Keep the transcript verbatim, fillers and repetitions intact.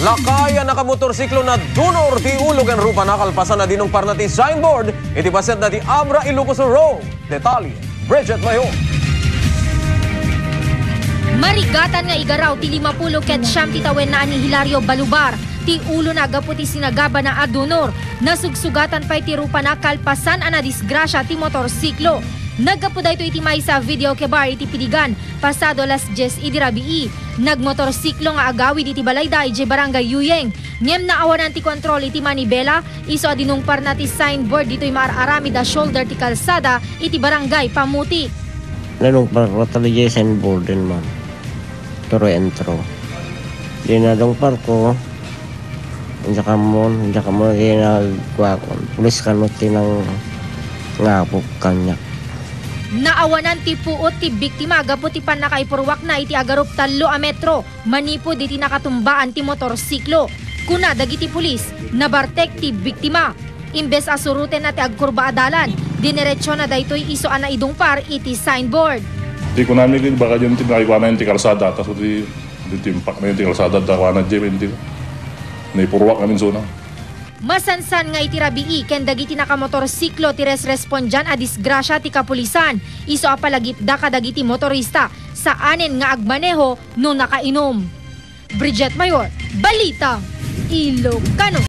Lakay a nakamotorsiklo nadunor ti ulo ken rupana kalpasan a dinungparna ti signboard iti pasetna ti Abra, Ilocos Road. Detalye, Bridget Mayor. Marigatan nga igaraw ti limapulo ket siam ti tawenna a ni Hilario Balubar ti ulona gapu ti sinagabana a dunor. Nasugsugatan pay ti rupana kalpasan a nadisgrasia ti motorsiklo. Naggapu daytoy iti maysa a video kebar iti Piligan, pasado alas dies idi rabii. Nagmotorsiklo nga agawid iti balayda idiay Barangay Yuyeng, ngem naawanan ti kontrol iti manibela, isu a dinungparna ti signboard ditoy maar-aramid a shoulder ti kalsada iti Barangay Pamutik. Nanungparko ta diay signboard man. Turo entro. Di nadungparko, diak ammon, diak ammon ti nagkuakon. Pulis kano ti nang-, ngapok kaniak. Naawanan ti puot ti biktima gapu ti pannakaipurwakna iti agarup tallo a metro manipud iti nakatumbaan ti motorsiklo. Kuna dagiti pulis, nabartek ti biktima. Imbes a surotenna ti agkurba a dalan, diniretsiona daytoy isu a naidungpar iti signboard. Di kunami, di baka diyan ti naikuanan ti kalsada, tas di, di timpakna ti kalsada, dakuana diyan, di naipurwak namin suna. Masansan nga iti rabii ken dagiti nakamotorsiklo ti resrespondian a disgrasia ti kapulisan, isu a palagipda kadagiti motorista, saanen nga agmaneho no nakainom. Bridget Mayor, Balitang Ilocano.